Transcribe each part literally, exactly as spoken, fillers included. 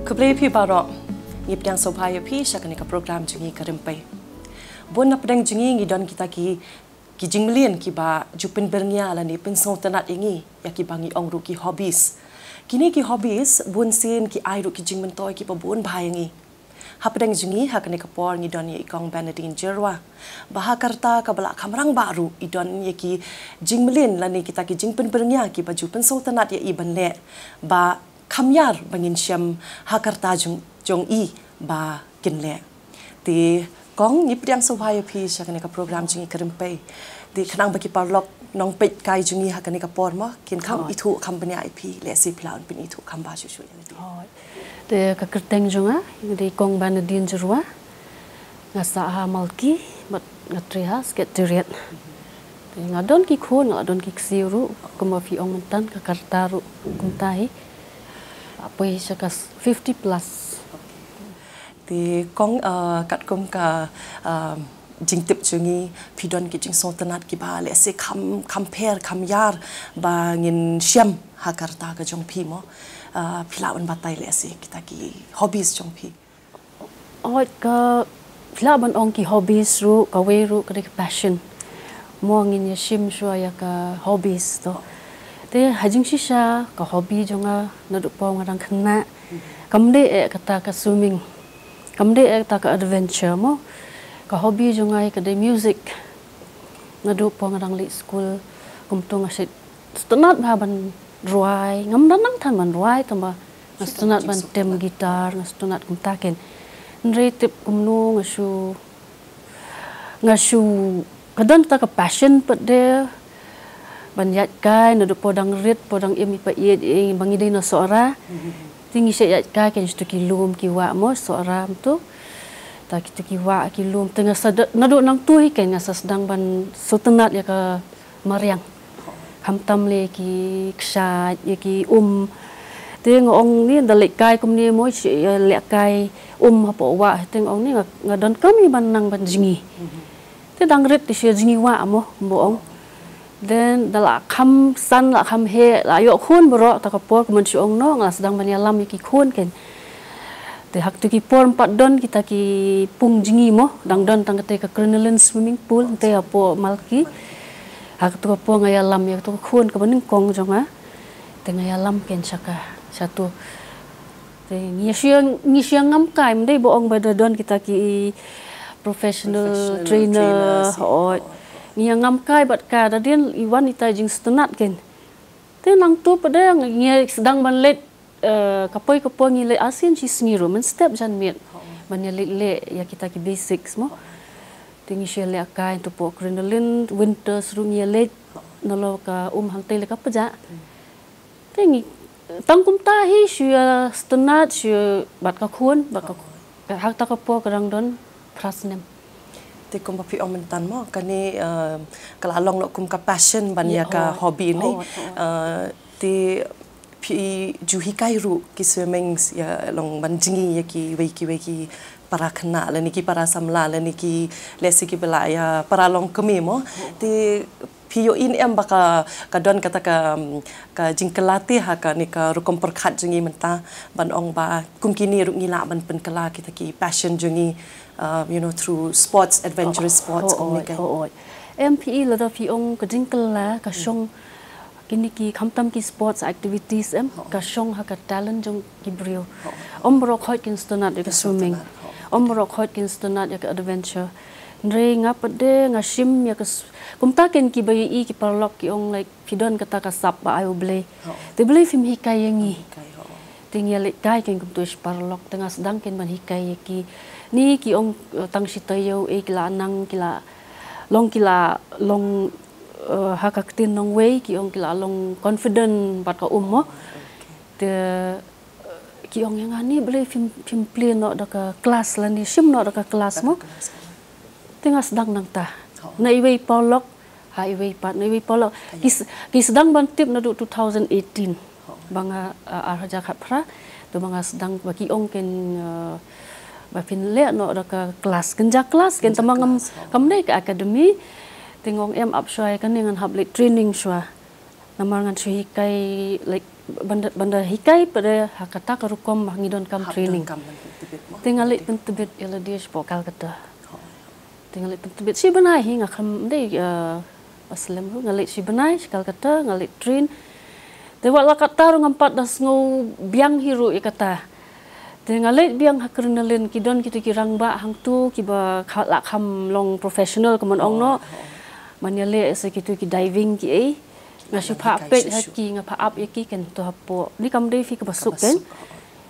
Khublei phi baroh. Ngi pdiang sngewbha ïa phi sha kane ka program jong ngi ka Rympei. Bun na pdeng jong ngi ngi don kita ki ki jingmlien kiba ju pynbyrngia lane pynsngewtynnat ïa ngi ïa kiba ngi ong ruh ki hobbies. Kine ki hobbies bun sien ki ai ruh ki jingmyntoi kiba bun bha ïa ngi. Hapdeng jong ngi ha kane ka por ngi don ïa i Kong Bernadine Jyrwa. Ba ha ka rta kaba la kham rangbah ruh i don ïa ki jingmlien lane kita ki jingpynbyrngia kiba ju pynsngewtynnat ïa i ban leh ba kham ïar ba ngin shem ha ka rta jong, jong i ba kin leh. Te Kong, ngi pdiang sngewbha ïa phi sha kane ka program jong ngi ka Rympei. Te khnang ba ki paralok nongpeit kai jong ngi ha kane ka por mo kin kham ithuh kham bniah ïa phi, lehse phi lah ban pynithuh kham bha shuh shuh ïa lade. Te ka kyrteng jong nga nga dei Kong Bernadine Jyrwa. Nga sah ha Malki bad nga trei ha Secretariat. Te nga don ki khun, nga don ki ksiew ruh, kumba phi ong mynta ka rta ruh kumta hi. Poi sha ka fifty plus. Te Kong, uh, katkum ka, uh, jingtip jong ngi, phi don ki jingsngewtynnat kiba lehse kham, kham pher, kham ïar ba ngin shem ha ka rta ka jong phi mo. Uh, phi lah ban batai lehse kita ki hobbies jong phi. Hooid, ka phi lah ban ong ki hobbies ruh, kawei ruh ka dei ka passion. Mo ngin ïa shim shuwa ïa ka hobbies to. Te ha jingshisha ka hobby jong nga naduh por nga dang khynnah kam dei eh kata ka swimming. Kam dei eh kata ka adventure mo. Ka hobby jong nga ka dei music. Naduh por nga dang leit skul kumto nga shait sngewtynnat bha ban rwai, ngam da nang than ban rwai tangba nga sngewtynnat ban tem guitar, nga sngewtynnat kumta ken. Hynrei tip kumno nga shu, nga shu, ka don ta ka passion pat de ban ïaid kai naduh por dang rit, por dang im i paieit, eh, ba ngi dei na Sohra. Te ngi shait ïaid kai ken shatu ki lum ki wah mo Sohra mtu. Ta kitu ki wah ki lum te nga sa da-, naduh nangtu hi ken nga sa sdang ban sngewtynnat ïa ka mariang. Khamtam lei ki kshaid, ïa ki um. Te nga ong ni da lehkai kumne mo, shi, ïa lehkai um hapoh wah, te nga ong ni nga, nga donkam hi ban nang ban jngi. Te dang rit te shi jngi wah mo, mo ong. Then da la kham san, la kham heh, la ïoh khun baroh, ta ka por kumne shi ong noh, nga la sdang ban ïalam ïa ki khun ken. Te ha katu ki por ym pat don kita ki pung jngi mo, dang don tang kata ka Crinoline swimming pool, te hapoh Malki. Ha katu ka por nga ïalam ïa katu ka khun kaba nyngkong jong nga. Te nga ïalam ken sha ka, shatu. Te ngi shu, ngi shu ngam kai, ym dei ba ong ba da don kita ki professional trainer, hooid. Ngi ngam kai bad ka, da dien i wan ita jingsngewtynnat ken. Te nangtu pat de ngi sdang ban leit, eh, ka poi ka poi ngi leit arsien shi sngi ruh mynstep janmiet. Ban ïa leit leh ïa kita ki basics mo. Te ngi shu lehkai tu hapoh Crinoline, winters ruh ngi ïa leit. Nalor ka um hangtei leh ka pjah. Te ngi tang kumta hi shu ïa sngewtynnat shu bad ka khun, bad ka, ha kata ka por ka dang don phra snem. Te kumba phi ong mynta mo, kane, eh, ka la long noh kum ka passion ban ïa ka hobby ne. Eh, te phi ju hikai ruh ki swimming ïa long ban jngi ïa kiwei kiwei ki para khynnah lane ki para samla lane ki lehse kiba la ïa para long kmie mo. Te phi ïohi ne em ba ka, ka don kata ka, ka jingkylla te ha kane ka rukom pyrkhat jong ngi mynta ban ong ba kum kine ruh ngi lah ban pynkylla kita ki passion jong ngi, uh, you know, through sports, adventurous sports, kumne kai. Em phi, lada phi ong ka jingkylla ka shong kine ki khamtam ki sports activities em, ka shong ha ka talent jong ki briew. Ym baroh khoit kin sngewtynnat ïa ka swimming. Ym baroh khoit kin sngewtynnat ïa ka adventure. Hynrei nga pat de nga shim ïa ka s-, kumta ken kiba ïohi ki paralok ki ong like phi don kata ka sap ba ai U Blei. Te balei phim hikai ïa ngi. Te ngi ïa lehkai ken kumtu shi paralok te nga sdang ken ban hikai ïa ki. Ni ki ong, eh, tang shi taïew, eh, ki la nang ki la long ki la long, eh, ha ka ktien nongwei ki ong ki la long confident bad ka um mo. Te, eh, ki ong ïa nga ni balei phim, phim plie noh da ka klas lane shim noh da ka klas mo. Te nga sdang nangta. Na iwei paralok, ha iwei pat, na iwei paralok. Ki s-, ki sdang ban tip naduh two thousand eighteen. Ba nga, eh, ar hajar khatphra, to ba nga sdang ba ki ong ken, eh, ba phin leh noh da ka klas, kynja klas ken, tangba ngam, kam dei ka academy. Te nga ong em ap shuwa ïa kane ngan hap leit training shuwa. Namar ngan shu hikai, like, Ban da, ban da hikai pat de ha kata ka rukom ba ngi donkam training. Te nga leit pyntbit ïa lade shapoh Calcutta. Te nga leit pyntbit shi bnai hi, nga khlem dei, eh, ba slem ruh, nga leit shi bnai sha Calcutta, nga leit train. Te wat la katta ruh ngam pat da sngew biang hi ruh ïa kata. Te nga leit biang ha Krynalin, ki don kito ki rangbah hangto kiba kha-, la kham long professional kumno ong noh. Man ïaleh sa kito ki diving ki ei. Nga shu phah peit ha ki, nga phah ap ïa ki, kan to hapoh. Ni kam dei phi kaba suk kan.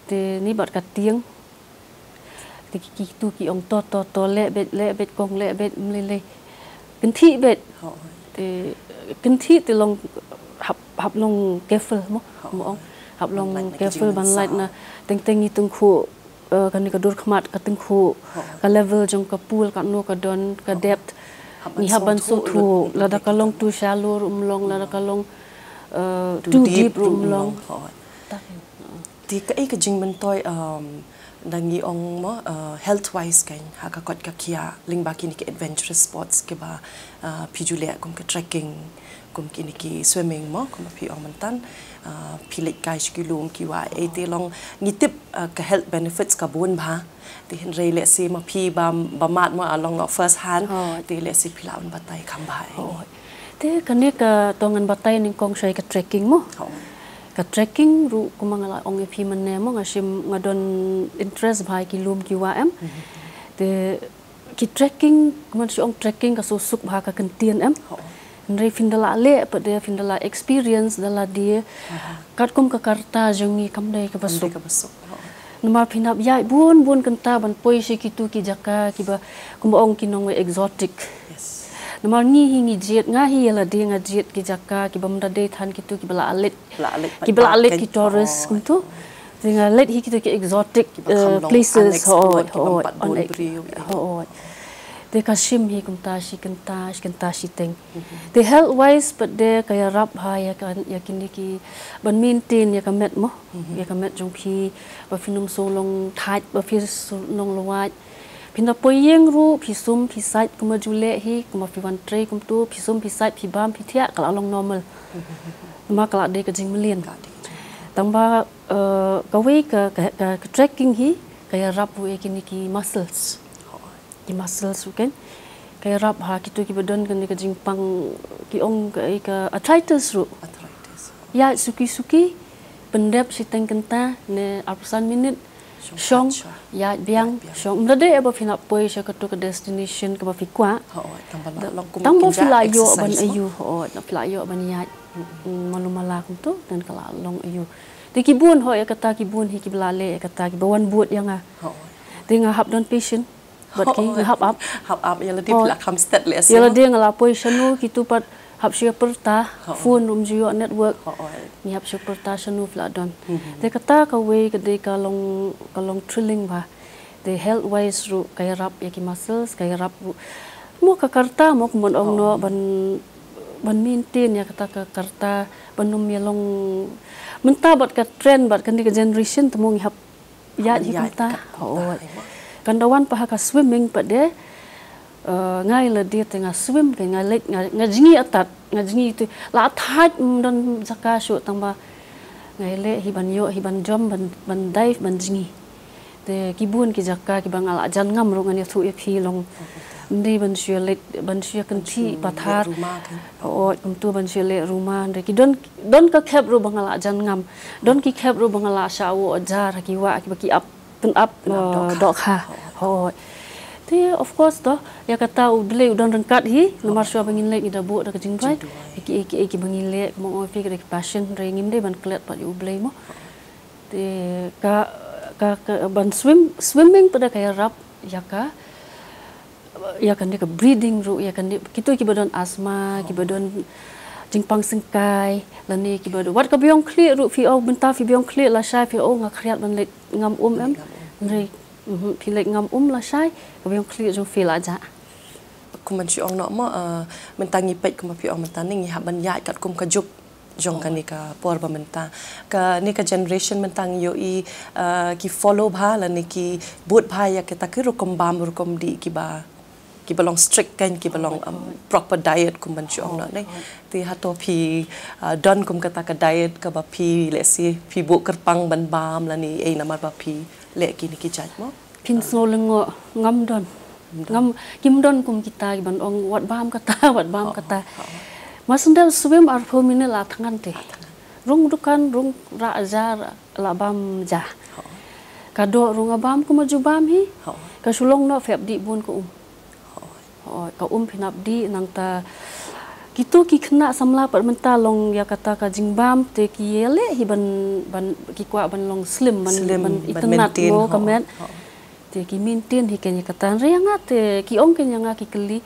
Te ni bad ka tieng. Te ki, kito ki ong to, to, to, leh beit, leh beit kong, leh beit, ym lei lei. Kynthih beit. Te kynthih te long hap, hap long careful mo. Mo ong. Hap long careful ban lait na teng teng i tyngkhuh, eh, kane ka dur khmat ka tyngkhuh, ka level jong ka pool katno ka don, ka depth. Ngi hap ban sngewthuh, lada ka long too shallow ruh ym long, lada ka long, eh, too deep ruh ym long. Te kaei ka jingmyntoi, um, da ngi ong mo, uh, health wise kan, ha ka kot ka khiah, lyngba kine ki adventurous sports kiba, uh, phi ju leh kum ka trekking, kum kine ki swimming mo, kum phi ong mynta, uh, phi leit kai sha ki lum ki wah, ei te long ngi tip, uh, ka health benefits ka bun bha. Te hynrei lehse ma phi ba, ba mad mo, a long first hand, te lehse phi lah ban batai kham bha. Te kane ka to ngan batai nyngkong shai ka trekking mo. Ka trekking ruh kumba nga la ong ïa phi mynne mo, nga shim, nga don interest bha ïa ki lum ki wah em. Te ki trekking, kumba shu ong, trekking ka shu suk bha ka kyntien em. Hynrei phin da la leh pat de, phin da la experience da lade. Katkum ka karta jong ngi kam dei kaba suk. Namar phin hap ïaid bun bun kynta ban poi sha kito ki jaka kiba, kumba ong ki nongwei, exotic. Namar ngi hi ngi jied, nga hi ïa lade nga jied ki jaka kiba ym da dei than kito kiba la leit, kiba la leit ki tourist kumto. Te nga leit hi kito ki exotic, eh, places, hooid, hooid. Te ka shim hi kumta shi kynta, shi kynta shiteng. Te health wise pat de ka ïarap bha ïa ka, ïa kine ki, ban maintain ïa ka met mo, ïa ka met jong phi, ba phin ym shu long tight, ba phi shu long luwait. Phin da poi ïing ruh, phi sum phi sait kumba ju leh hi, kumba phi wan trei kumto, phi sum phi sait, phi bam phi thiah, ka la long normal. Namar ka la dei ka jingmlien. Tangba, eh, kawei ka, ka, ka, ka trekking hi ka ïarap ruh ïa kine ki muscles. Ki muscles ruh kan. Ka ïarap ha kito kiba don kane ka jingpang, ki ong ka, ka arthritis ruh. Ïaid suki suki, pyndep shiteng kynta ne arphew san minit, shong, ïaid biang, shong. Ym da dei ba phin hap poi sha kato ka destination kaba phi kwah. Tang ba phi la ïoh ban aïu, hooid, phi la ïoh ban ïaid. Mm, malu mala kumto, te ka la long aïu. Te ki bun, hooid, ïa kata ki bun hi kiba la leh ïa kata, kiba wan bud ïa nga. Te nga hap don patient. Bad ki, nga hap ap. Hap ap, ïa lade phi la kham stet lehse. Ïa lade nga la poi shano kito pat hap shu pyrta, phone ruh ym ju ïoh network. Ngi hap shu pyrta shano phi la don. Te kata kawei ka dei ka long, ka long thrilling bha. Te health wise ruh ka ïarap ïa ki muscles, ka ïarap ruh. Mo ka karta mo kumba ong noh ban, ban maintain ïa kata ka karta, ban ym ïa long. Mynta bad ka trend bad kane ka generation te mo ngi hap ïaid hi kumta. Hooid. Kan da wan pat ha ka swimming pat de. Eh, nga ïa lade te nga swim, kan nga leit, nga, nga jngi atat, nga jngi te la thait, ym don jaka shuh tangba nga ïa leh hi ban ïoh, hi ban jump, ban, ban dive, ban jngi. Te ki bun ki jaka kiba nga la jan ngam ruh ngan ïathuh ïa phi long. Ym dei ban shu ïa leit, ban shu ïa kynthih pathar. Hooid, kumto ban shu ïa leh ruma, hynrei ki don, don ka khep ruh ba nga la jan ngam. Don ki khep ruh ba nga la shah woh jar ha ki wah kiba ki ap, pynap, eh, dohkha. Hooid. Te of course to, ïa kata U Blei u don ryngkat hi, namar shuwa ba ngin leit ngi da buh da ka jingduwai. Kiei kiei kiba ngi leh, kumba ong phi ka dei ka passion, hynrei ngim dei ban klet pat ïa U Blei mo. Te ka, ka, ka ban swim, swimming pat de ka ïarap ïa ka, ïa kane ka breathing ruh, ïa kane, kito kiba don asthma, kiba don jingpang syngkai, lane kiba don. Wat kaba ïong khlieh ruh phi ong, mynta phi ïong khlieh lashai phi ong nga khriat ban leit ngam um em. Hynrei, mhm, phi leit ngam um lashai, kaba ïong khlieh jong phi la jah. Kumba shu ong noh mo, eh, mynta ngi peit kumba phi ong mynta ne ngi hap ban ïaid katkum ka juk jong kane ka por ba mynta. Kane ka generation mynta ngi ïohi, eh, ki follow bha lane ki bud bha ïa kita ki rukom bam rukom dih kiba kiba long strict kan, kiba long um, proper diet kum ban shu ong noh ne. Te hato phi uh, don kum kata ka diet kaba phi lehse phi buh kyrpang ban bam lane ei namar ba phi leh kine ki jait mo? Phin sngew lyngngoh, ngam don. Ngam, kim don kum kita kiban ong wat bam kata, wat bam kata. Mar shu dep swim arphew minit la thngan te. Rung dukan, rung rah ja, la bam ja. Ka doh rung a bam kum a ju bam hi. Ka shu long noh phi hap dih bun ka um. Hooid, ka um phin hap dih nangta. Kitu ki khynnah samla pat mynta long ïa kata ka jingbam te ki ïaleh hi ban, ban ki kwah ban long slim, ban, slim, ban ban itynnad maintain, mo ka hooid, met. Hooid. Te ki maintain hi kane kata. Hynrei ïa nga te ki ong kane ïa nga ki kylli,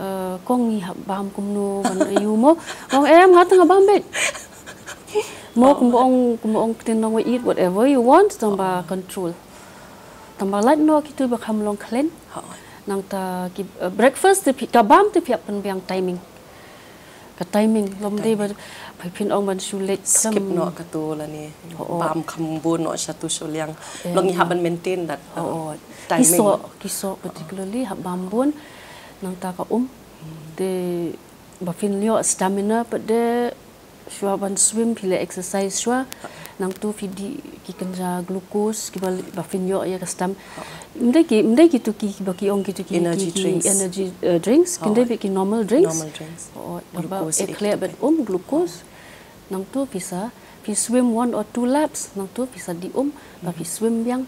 eh, kong ngi hap bam kumno ban ïa u mo. Ong em nga te nga bam beit. Mo kumba ong, kumba ong ktien nongwei, eat whatever you want, tang ba control. Tang ba lait noh kitu ba kham long khlaiñ. Nangta ki, eh, breakfast te phi, ka bam te phi hap pynbiang timing. Ka timing, lym dei ba phi phin ong ban shu leit skip noh katu lane bam kham bun noh shatu shu liang. Long ngi hap ban maintain that, uh, timing. Ki soh, ki soh particularly hap bam bun. Nangta ka um. Te ba phin ïoh stamina pat de shuwa ban swim phi leh exercise shuwa. Nangtu phi dih ki kynja glucose kiba, ba phin ïoh ïa ka stam. Ym dei ki, ym dei kitu ki, kiba ki ong kitu ki, energy ki, ki drinks, energy, eh, drinks. Kin dei beit ki normal drinks. Normal drinks. Oh, ba glucose eh khleh beit um glucose. Nangtu phi sa, phi swim one or two laps, nangtu phi sa dih um ba phi swim biang.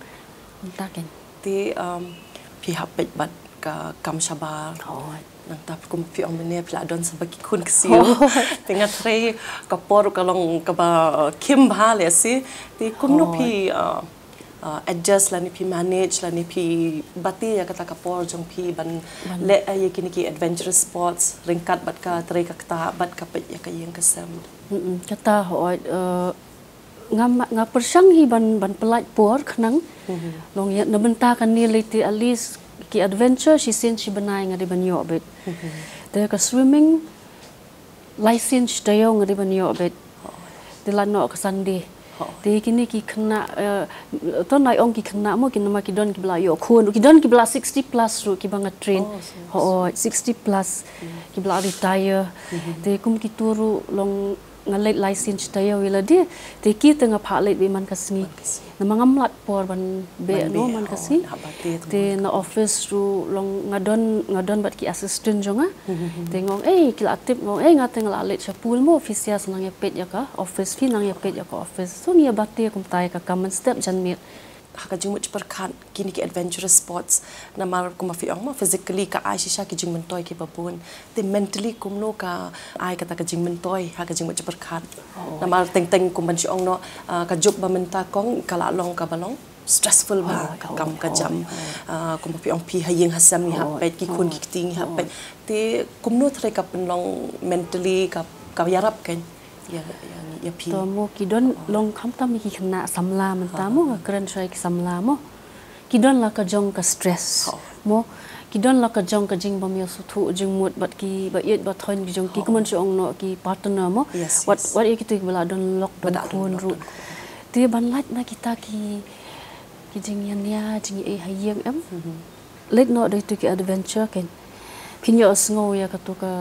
Mynta kan. Te, um, phi hap peit bad ka kam shabar. Nangta kum phi ong mynne phi la don sa bad ki khun ksiew. Te nga threi ka por ka long kaba khim bha lehse. Te kumno phi, uh, uh, adjust lane phi manage lane phi bati ïa kata ka por jong phi ban leh ïa kine ki adventurous sports ryngkat bad ka trei ka ktah bad ka peit ïa ka ïing ka sem. Kata hooid, uh, Nga ma-, nga pyrshang hi ban, ban pyllait por khnang. Long ïa na bynta kane lei te at least ki adventure shisien shi bnai nga dei ban ïoh beit. Te ka swimming lai sien shi taïew nga dei ban ïoh beit. Te lait noh ka Sunday. Te kine ki khynnah, eh, to nai ong ki khynnah mo ki namar ki don kiba la ïoh khun, ki don kiba la sixty plus ruh kiba nga train. Hooid, sixty plus kiba la retire. Te kum kitu ruh long nga leit lai sien shi taïew ïa lade, te ki te nga phah leit beit man ka sngi. Namar ngam lait por ban beh no man ka sngi. Te na office ruh long nga don, nga don bad ki assistant jong nga. Te nga ong ei ki la tip, nga ong ei nga te nga la leit sha pool mo, phi sa nang ïa peit ïa ka office, phi nang ïa peit ïa ka office. So ngi ïa bati kumta ïa ka kam mynstep janmiet. Ha ka jingmut jingpyrkhat kine ki adventurous sports, namar kumba phi ong mo physically ka ai shisha ki jingmyntoi kiba bun. Te mentally kumno ka ai kata ka jingmyntoi ha ka jingmut jingpyrkhat. Namar teng teng kumban shu ong noh, ah, ka juk ba mynta kong ka la long kaba long stressful bha ka kam ka jam. Ah, kumba phi ong phi ha ïing ha sem ngi hap peit, ki khun ki kti ngi hap peit. Te kumno trai ka pynlong mentally ka, ka ïarap kan. Ïa, ïa, ïa phi. To mo ki don long khamtam ki khynnah samla mynta mo, nga kren shwa ki samla mo. Ki don la ka jong ka stress. Mo ki don la ka jong ka jingbym ïoh sngewthuh jingmut bad ki ba ïeit ba thoiñ ki jong ki, kumban shu ong noh ki partner mo. Wat, wat ïa kitu kiba la don lok don khun ruh. Te ban lait na kita ki, ki jingïania, jingïa ha ïing em. Leit noh da kitu ki adventure kan. Phin ïohsngew ïa katu ka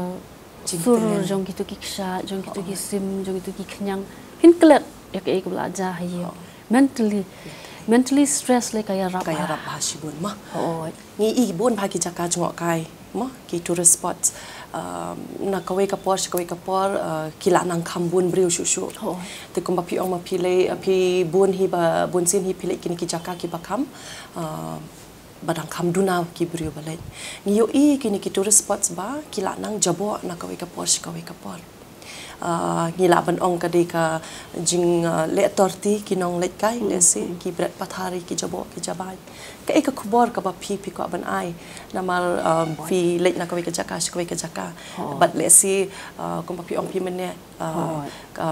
sur jong kitu ki kshaid, jong kitu ki sim, jong kitu ki khñiang. Phin klet ïa kaei kaba la jia ha ïing. Mentally, mentally stress lei ka ïarap. Ka ïarap bha shibun ma. Ngi i bun bha ki jaka jngohkai ma, ki tourist spots. Na kawei ka por sha kawei ka por ki la nang kham bun briew shuh shuh. Te kumba phi ong ma phi lei, phi bun hi ba bun sien hi phi leit kine ki jaka kiba kham ba dang kham duna ki briew ba leit. Ngi ïohi kine ki tourist spots ba ki la nang jaboh na kawei ka por sha kawei ka por. Ngi lah ban ong ka dei ka jingleh torti ki nongleit kai, lehse ki bret pathar, ki jaboh ki jabaid. Kaei ka khubor kaba phi, phi kwah ban ai? Namar phi leit na kawei ka jaka sha kawei ka jaka. Bad lehse kumba phi ong phi mynne,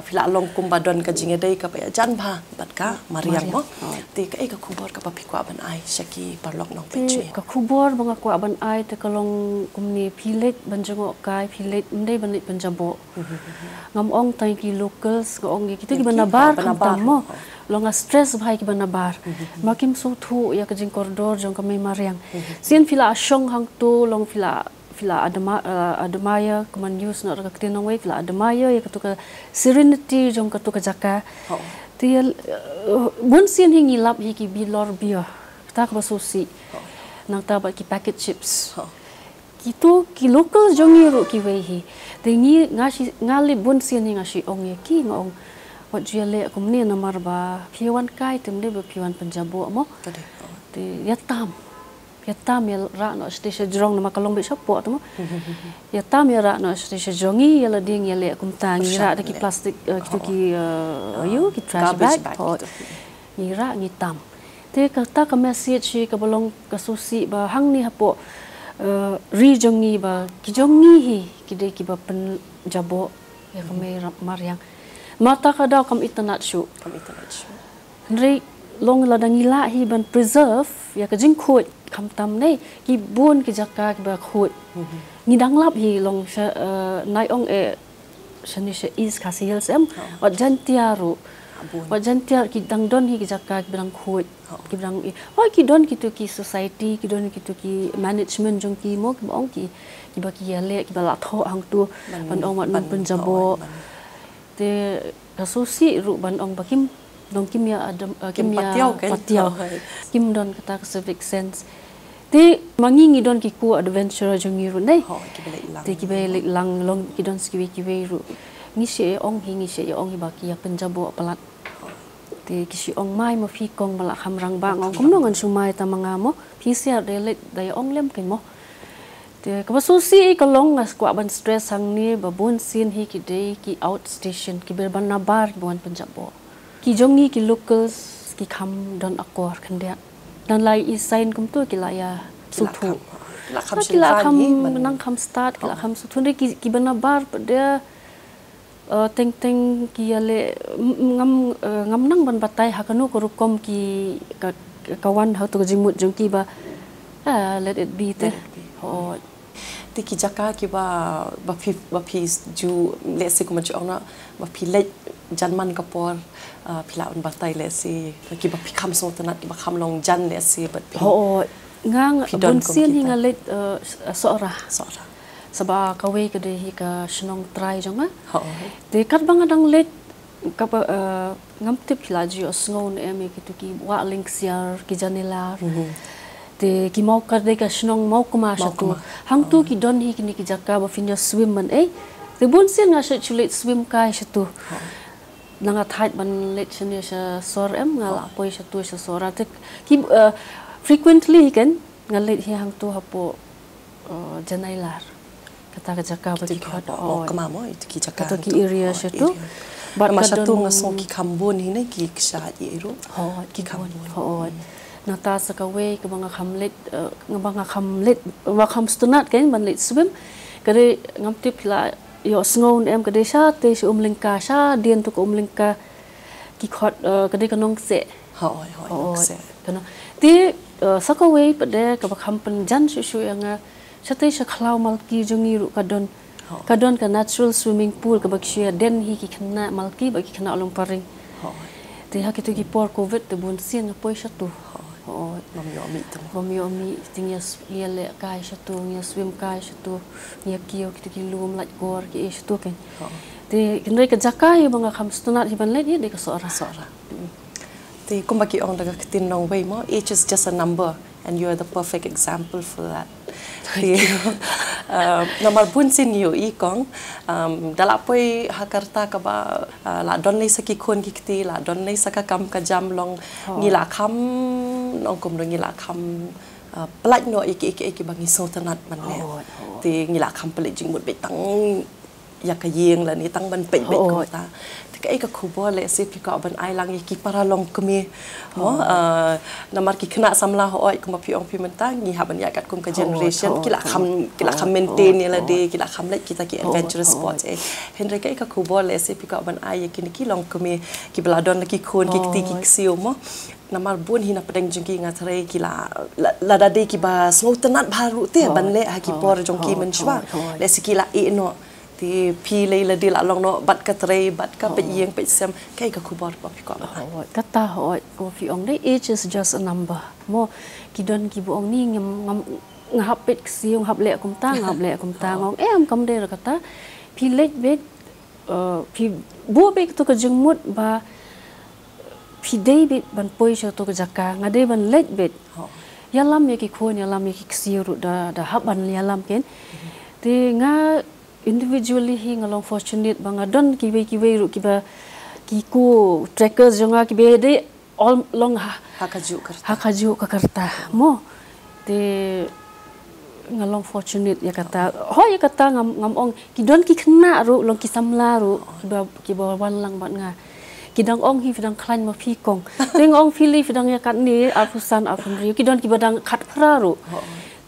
phi lah long kumba don ka jingïadei kaba ïajan bha bad ka mariang mo. Te kaei ka khubor kaba phi kwah ban ai sha ki paralok nongpeit jingïaseng? Ka khubor ba nga kwah ban ai te ka long kumne, phi leit ban jngohkai, phi leit, ym dei ban leit ban jaboh. Ngam ong tang ki locals, nga ong ïa kito kiba nabar khamtam mo. Long nga stress bha ïa kiba nabar. Ma kim sngewthuh ïa ka jingkordor jong ka mei mariang. Sien phi la shong hangto long phi la, phi la adma-, eh, admire, kumno use noh ka ktien nongwei, phi la admire ïa kato ka serenity jong kato ka jaka. Te, eh, bun sien hi ngi lap hi ki bilor beer. Kata kaba sngewsih. Nangta bad ki packet chips. Kito ki local jong ngi ruh kiwei hi. Te ngi, nga shi, nga leh bun sien hi nga shu ong ïa ki, nga ong, wat ju ïaleh kumne namar ba phi wan kai te ym dei ba phi wan pynjaboh mo. Te ïa tam. Ïa tam ïa rah noh shatei shajrong namar ka long beit shapoh te mo. Ïa tam ïa rah noh shatei shajrong, ngi ïa lade ngi ïaleh kumta, ngi rah da ki plastic, eh, kito ki, eh, ïa ki trash bag. Ngi rah ngi tam. Te kata ka message hi kaba long ka sngewsih ba hangne hapoh, eh, ri jong ngi ba ki jong ngi hi ki dei kiba pynjaboh ïa ka mei mariang. Namar kata ka daw kam itynnad shuh. Kam itynnad shuh. Hynrei long lada ngi lah hi ban preserve ïa ka jingkhuid khamtam ne ki bun ki jaka kiba khuid. Ngi dang lap hi long sha, eh, nai ong eh shane sha East Khasi Hills em. Wat Jaintia ruh. Wat Jaintia ki dang don hi ki jaka kiba dang khuid. Kiba dang i. Wat ki don kito ki society, ki don kito ki management jong ki mo kiba ong ki, kiba ki ïaleh, kiba la thoh hangto ban ong wat nym pynjaboh. Te ka sngewsih ruh ban ong ba kim, dong kim ïa adam, eh, kim ïa patiaw. Kim don kata ka civic sense. Te ma ngi ngi don ki co-adventurer jong ngi ruh ne. Te kiba leit lang long ki don sa kiwei kiwei ruh. Ngi shu ong hi, ngi shu ong hi ba ki ïa pynjaboh palat. Te ki shu ong mai ma phi kong ba la kham rangbah, nga ong kumno ngan shu mai ta ma nga mo. Phi shu dei leit dei ong lem keiñ mo. Te kaba sngewsih ka long nga kwah ban stress hangne ba bun sien hi ki dei ki outstation, kiba ban nabar kiba wan pynjaboh. Ki jong ngi ki locals ki kham don akor khyndiat. Nang la i sign kumto ki la ïa sngewthuh. Ki la kham nang kham stad, ki la kham sngewthuh. Ki, kiba nabar pat de, eh, teng teng ki ïaleh, ngam, eh, ngam nang ban batai ha kano ka rukom ki ka, ka wan ha kato ka jingmut jong ki ba, eh, let it be te. Te ki jaka kiba, ba phi, ba phi ju, let's say, kumba ju ong na, ba phi leit jan man ka por, ah, phi lah ban batai, let's say, kiba phi kham sngewtynnad, kiba kham long jan, let's say, bad phi. Hooid, nga bun sien hi nga leit, eh, Sohra. Sohra. Sa ba kawei ka dei hi ka shnong trai jong nga. Hooid. Te katba nga dang leit, kaba, eh, ngam tip phi la ju ïohsngew ne em ïa kito ki wah lyngksiar, ki janeilar. Te ki Mawkar dei ka shnong Mawkma shatu. Hangtu ki don hi kine ki jaka ba phin ïa swim ban ei. Te bun sien nga shu leit swim kai shatu. Nang nga thait ban leit shane sha sor em, nga la poi shatu sha sor. Te ki, eh, frequently kan nga leit hi hangtu hapoh, eh, janeilar. Kata ka jaka ba ki khot, oh, kama mo, ito ki jaka, kato ki area shatu. Bad ka shatu don nga sngew ki kham bun hi ne, ki kshaid ïa i ruh. Ki kham bun. Nangta sa kawei kaba nga kham leit, eh, kaba nga kham leit, ba kham sngewtynnad kan ban leit swim. Ka dei ngam tip phi la ïohsngew ne em, ka dei shatei sha Umlyngka, shadien tu ka Umlyngka. Ki khot, eh, ka dei ka Nongkseh. Hooid, hooid, Nongkseh. Te, eh, sa kawei pat de kaba kham pynjan shuh shuh ïa nga, shatei sha khlaw Malki jong ngi ruh ka don. Ka don ka natural swimming pool kaba ki shu ïa den hi ki khynnah Malki bad ki khynnah Longparing. Te ha kito ki por covid te bun sien nga poi shatu. Hooid. Bym ïoh mih te. Bym ïoh mih te, ngi ïa leh kai shatu, ngi ïa swim kai shatu, ngi ïa kiew kito ki lum lait kor ki ei shatu kan. Te hynrei ka jaka hi ba nga kham sngewtynnad hi ban leit hi dei ka Sohra. Sohra. Te kumba ki ong da ka ktien nongwei mo, age is just a number and you are the perfect example for that. Te, uh, namar bun sien ïohi kong, um, da la poi ha ka rta kaba, uh, la don lei sa ki khun ki kti, la don lei sa ka kam ka jam long, ngi la kham, nong kumno ngi la kham, uh, pyllait noh ïa ki, ïa ki, ïa kiba ngi sngewtynnad ban leh. Te ngi la kham pyllait jingmut beit tang ïa ka ïing lane tang ban peit beit kumta. Te kaei ka khubor lehse phi kwah ban ai lang ïa ki para longkmie. Mo, ah, namar ki khynnah samla hooid kumba phi ong phi mynta ngi hap ban ïaid katkum ka generation ki la kham, ki la kham maintain ïa lade, ki la kham leit kita ki adventurous sports eh. Hynrei kaei ka khubor lehse phi kwah ban ai ïa kine ki longkmie kiba la don la ki khun ki kti ki ksiew mo. Namar bun hi na pdeng jong ki nga tharai ki la, la, lada dei kiba sngewtynnad bha ruh te ban leh ha ki por jong ki mynshuwa. Lehse ki la ïeh noh Te phi lei lade la long noh bad ka trei bad ka peit ïing peit sem, kaei ka khubor ba phi kwah ban ai? Hooid, kata hooid, kumba phi ong dei, age is just a number. Mo, ki don kiba ong ni ngam, ngam, nga hap peit ksiew, nga hap leh kumta, nga hap leh kumta, nga ong em, kam dei ruh kata. Phi leit beit, eh, phi buh beit kato ka jingmut ba phi dei beit ban poi sha kato ka jaka, nga dei ban leit beit. Ïalam ïa ki khun, ïalam ïa ki ksiew ruh da, da hap ban ïalam kein. Te nga individually hi nga long fortunate ba nga don kiwei kiwei ruh kiba, ki co-trekkers jong nga kiba dei all long ha, Ha kajuh ka rta. Ha kajuh ka rta mo. Te nga long fortunate ïa kata. Hooid, ïa kata ngam, ngam ong, ki don ki khynnah ruh, long ki samla ruh kiba, kiba wan lang bad nga. Ki dang ong hi phi dang khlaiñ ma phi kong. Te nga ong phi lei phi dang ïa katne arphew san arphew hynriew, ki don kiba dang khatphra ruh.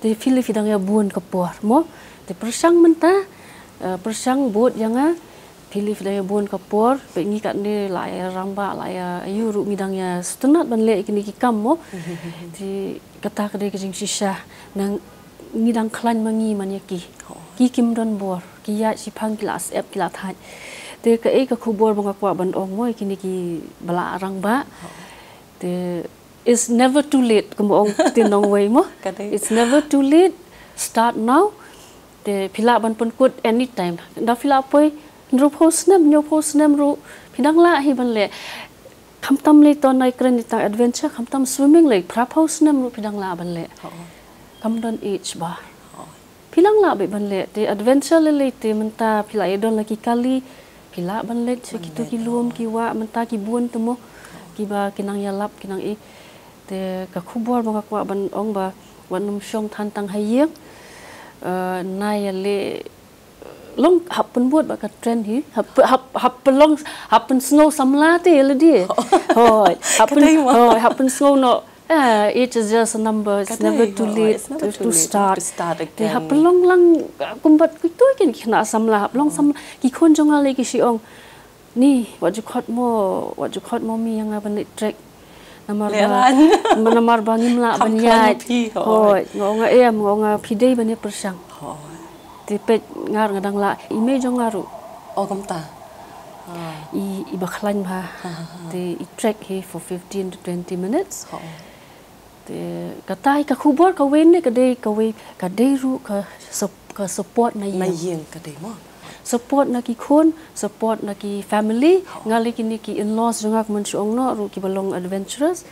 Te phi lei phi dang ïa bun ka por mo. Te pyrshang mynta, eh, pyrshang bud ïa nga. Phi lei phi dang ïa bun ka por, peit ngi katne la ïa rangbah, la ïa aiu ruh ngi dang ïa sngewtynnat ban leh kine ki kam mo. Te kata ka dei ka jingshisha, nang ngi dang khlaiñ ma ngi man ïa ki. Ki kim don bor, ki ïaid shiphang, ki la syep, ki la thait. Te kaei ka khubor ba nga kwah ban ong mo ïa kine kiba la rangbah. Te it's never too late, kumba ong ktien nongwei mo. It's never too late. Start now. Te phi lah ban pynkut anytime. Da phi lah poi hynriewphew snem, hynñiewphew snem ruh phi dang lah hi ban leh. Khamtam lei to nai kren ïa tang adventure, khamtam swimming lei, phraphew snem ruh phi dang lah ban leh. Kam don age bar. Phi dang lah beit ban leh. Te adventure lei lei te mynta phi lah ïa don la ki kali, phi lah ban leit sha kito ki lum ki wah, mynta ki bun te mo, kiba ki nang ïalap, ki nang i. Te ka khubor ba nga kwah ban ong ba wat nym shong than tang ha ïing. Eh, nai ïaleh, long hap pynbud bad ka trend hi, hap, hap, hap pynlong, hap pynsngew samla te ïa lade. Hooid, hap pyn, hooid, hap pynsngew noh. Eh, age is just a number, it's never too late to start. Te hap pynlong lang, eh, kumba kito ki khynnah samla, hap long samla. Ki khun jong nga lei ki shu ong, ni, wat ju khot mo, wat ju khot mo mi ïa nga ban leit trek. Namar ba, namar ba ngim lah ban ïaid. Hooid, nga ong nga em, nga ong nga phi dei ban ïa pyrshang. Te peit nga ruh nga dang lah, i mei jong nga ruh. O, kumta. I, iba khlaiñ bha. Te i trek hi for fifteen to twenty minutes. Te kata hi ka khubor kawei ne ka dei, kawei ka dei ruh ka sup-, ka support na ïing. Na ïing ka dei mo. Support na ki khun, support na ki family. Nga lei kine ki in-laws jong nga, kumba shu ong noh ruh, kiba long adventurous.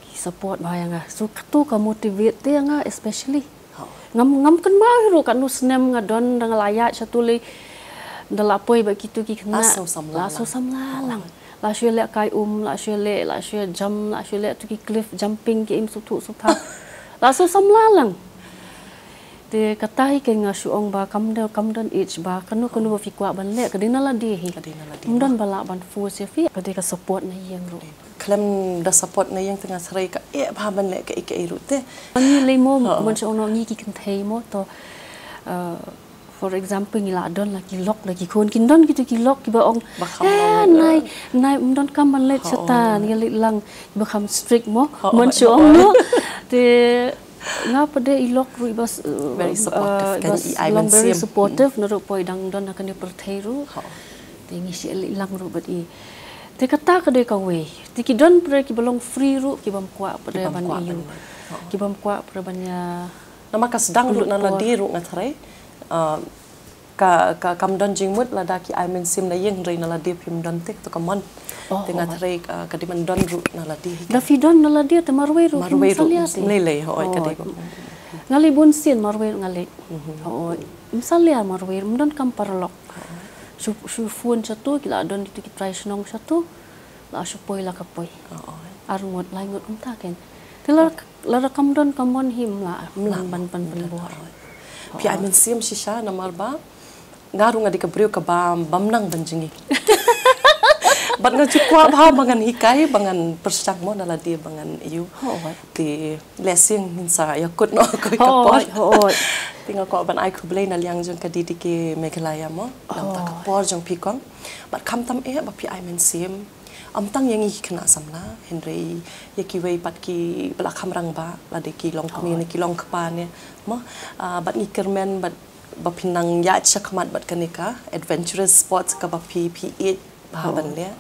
Ki support bha ïa nga. So kato ka motivate te ïa nga especially. Ngam, ngam kynmaw hi ruh katno snem nga don da nga la ïaid shato lei. Da la poi bad kito ki khynnah. La sngewsamla lang. La shu leh kai um, la shu leh, la shu jump, la shu leh tu ki cliff jumping ki im suthu sutha. La sngewsamla lang. Te kata hi ka nga shu ong ba kam don, kam don age ba, kano kano ba phi kwah ban leh, ka dei na lade hi. Ym don ba lah ban force ïa phi, ka dei ka support na ïing ruh. Khlem da support na ïing te nga tharai ka eh bha ban leh kaei kaei ruh te. Ngi lei mo, mon shu ong noh ngi ki kynthei mo to. Uh, for example ngi la don la ki lok la ki khun, kin don kito ki lok kiba ong, eh, nai, nai, ym don kam ban leit shata, ngi leit lang, kiba kham strict mo, mon shu ong noh. Te nga pat de i lok ruh iba, uh, very supportive, uh, kan iba i ai long very mynsiem. Supportive, naduh poi dang don ha kane pyrthei ruh. Te ngi shu leit lang ruh bad i. Te kata ka dei kawei. Te ki don pat de kiba long free ruh, kibym kwah pat de ban ïa. Kibym kwah pat de ban ïa. Namar ka sdang ruh na lade ruh nga tharai. Uh, ka, ka kam don jingmut lada ki ai mynsiem na ïing, hynrei na lade phim don te, to ka mon. Te nga tharai, uh, ka dei ban don ruh na lade hi. Da phi don na lade te marwei ruh. Marwei ruh. Lei lei, hooid, ka dei. Nga lei bun sien marwei ruh nga lei. Hooid. Ym salia marwei ruh, ym don kam paralok. Shu, shu phone shato, ki la don kito ki trai shnong shato. La shu poi la ka poi. Ar ngut, lai ngut kumta kein. Te la Lada kam don ka mon hi ym lah, ym lah ban pynbor. Phi ai mynsiem shisha namar ba nga ruh nga dei ka briew kaba bym nang ban jngi. Bad nga ju kwah bha ba ngan hikai, ba ngan pyrshang mo na lade ba ngan ïoh. Te lehse ngin sa ïakut noh kawei ka por. Te nga kwah ban ai khublei na liang jong ka D D K Meghalaya mo. Namar ka por jong phi kong. Bad khamtam eh ba phi ai mynsiem. Ym tang ïa ngi ki khynnah samla, hynrei ïa kiwei pat kiba la kham rangbah, lada ki long kmie ne ki long kpa ne, mo, ah, bad ngi kyrmen, bad ba phi nang ïaid shakhmat bad kane ka adventurous sports kaba phi phi ïeit ba ha ban leh.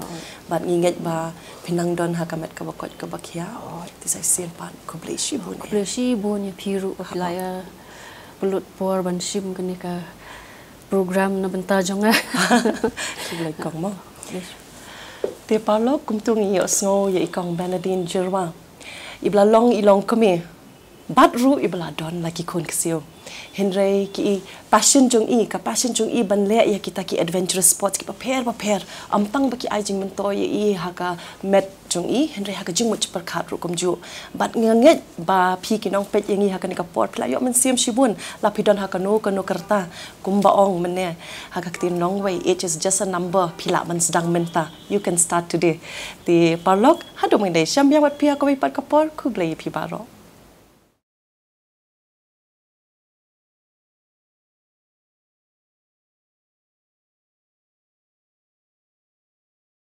Bad ngi ngeit ba phi nang don ha ka met kaba koit kaba khiah. Te sa shisien pat khublei shibun. Khublei shibun ïa phi ruh ba phi la ïa pynlut por ban shim kane ka program na bynta jong nga. Khublei kong mo. Te paralok, kumto ngi ïohsngew ïa i kong Bernadine Jyrwa, iba la long i longkmie bad ruh iba la don la ki khun ksiew. Hynrei ki i passion jong i, ka passion jong i ban leh ïa kita ki adventurous sports kiba pher ba pher. Ym tang ba ki ai jingmyntoi ïa i ha ka met jong i, hynrei ha ka jingmut jingpyrkhat ruh kumjuh. Bad nga ngeit ba phi ki nongpeit ïa ngi ha kane ka por phi la ïoh mynsiem shibun, la phi don ha kano kano ka rta, kumba ong mynne ha ka ktien nongwei, age is just a number, phi lah ban sdang mynta. You can start today. Te paralok, haduh mynne shem biang bad phi ha kawei pat ka por, khublei ïa phi baroh.